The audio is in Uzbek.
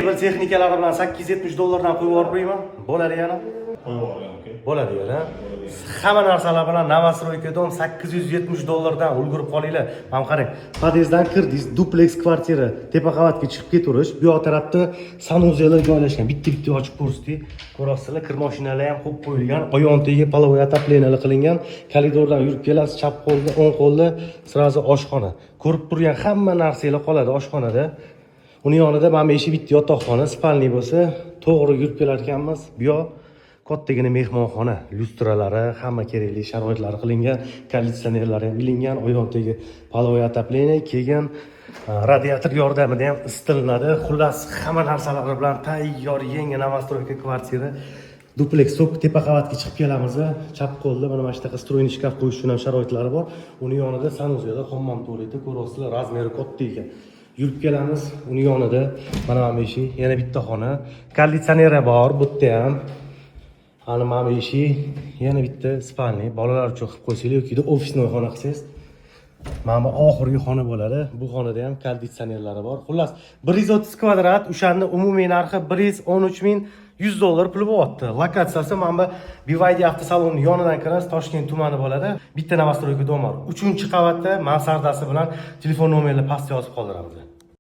Mebel texnikalari bilan 870 dollardan qo'yib yubormayman. Bo'ladi yana. Qo'yib yuborgan, aka. Bo'ladi yana. Hamma narsalar bilan новостройка дом 870 dollardan, ulgurib qolinglar. Mana qarang, podyezddan kirdingiz, dupleks kvartira, tepa qavatga chiqib ketaverish. Bu yoq tarafda санузел lar joylashgan. Bitta-bitta ochib ko'rsatdik. Ko'rasizlar, kir mashinalar ham qo'yib qo'yilgan. Oyon tagi половой отопление qilingan. Koridordan yurib kelasiz, chap qo'lda, o'ng qo'lda сразу oshxona. Ko'rib turgan hamma narsanglar qoladi oshxonada. Uni yonida mana bu eshik, bitta yotoqxona, спальный bo'lsa, to'g'ri yurib kelar ekanmiz. Bu yoq kattagina mehmonxona, lyustralari, hamma kerakli sharoitlari qilingan, konditsionerlari ham ilingan, oyon tagi половой отопление, keyin radiator yordamida ham isitilinadi. Xullas, hamma narsalari bilan tayyor yangi новостройка kvartira. Dupleks top tepa qavatga chiqib kelamiz. Chap qo'lda mana shunaqa встроенный shkaf qo'yish uchun ham sharoitlari bor. Uni yonida санузел da hammom tualeti, ko'ryapsizlar, размер i katta ekan. Yurib kelamiz, uni yonida mana bu eshik, yana bitta xona. Konditsioneri bor bu yerda ham. Ana mana bu eshik, yana bitta спальный. Bolalar uchun qilib qo'ysanglar yoki офисной xona qilsangiz. Mana bu oxirgi xona bo'ladi. Bu xonada ham konditsionerlari bor. Xullas, 130 kvadrat, o'shani umumiy narxi 113 100 dollar puli bo'lyapti. Lokatsiyasi mana bu BYD avtosalonining yonidan kirasiz, Toshkent tumani bo'ladi. Bitta новостройка дом bor. 3-qavatda mansardasi bilan, telefon nomerini pastga yozib qoldiramiz.